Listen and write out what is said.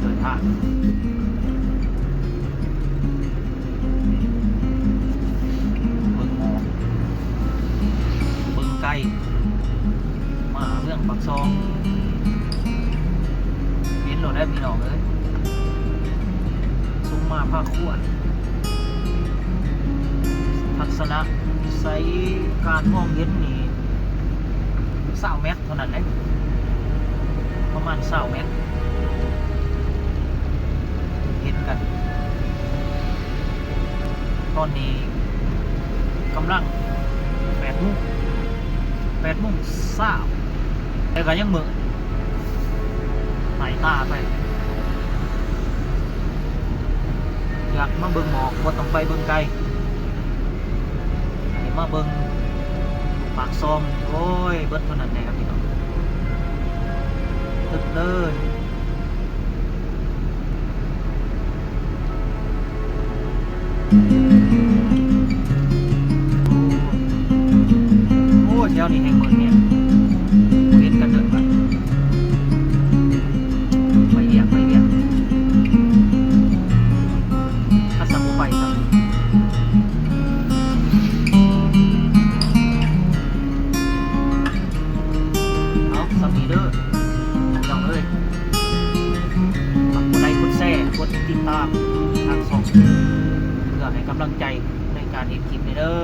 ເດີນທາງ ເບິ່ງໝອກ ເບິ່ງໄກ ມາເມືອງປາກຊ່ອງ ເຫັນໂລດເດີພີ່ນ້ອງເອີຍ ຊົມມາພາຄວນ ທັດສະນະວິໄສການມອງເຫັນນີ້ ຊາວແມັດເທົ່ານັ້ນເດ້ ປະມານຊາວແມັດ ເຫັນກັນ. ຕອນນີ້ກຳລັງແປດໂມງ ແປດໂມງຊາວ ແຕ່ກໍຍັງມືດ ໃຫ້ຕາໄປ ຢາກມາເບິ່ງໝອກ ບໍ່ຕ້ອງໄປເບິ່ງໄກ ໃຫ້ມາເບິ່ງປາກຊ່ອງ ໂອ້ຍ ເບິດເທົ່ານັ້ນແຫຼະພີ່ນ້ອງ ຕຶກເລີຍ. ໂອ້ ແຖວນີ້ແຮ່ງມືດແຮງ ບໍ່ເຫັນກັນເດີ ໄປວຽກ ໄປວຽກ ຄັນຊັ້ນບໍ່ໄປຊັ້ນ. ເອົາ ສ່ຳນີ້ເດີພີ່ນ້ອງເອີຍ ຝາກກົດໄລ ກົດແຊ ກົດຕິດຕາມທາງຊ່ອງ ເພື່ອໃຫ້ກຳລັງໃຈໃນການເຮັດຄລິບແດ່ເດີ.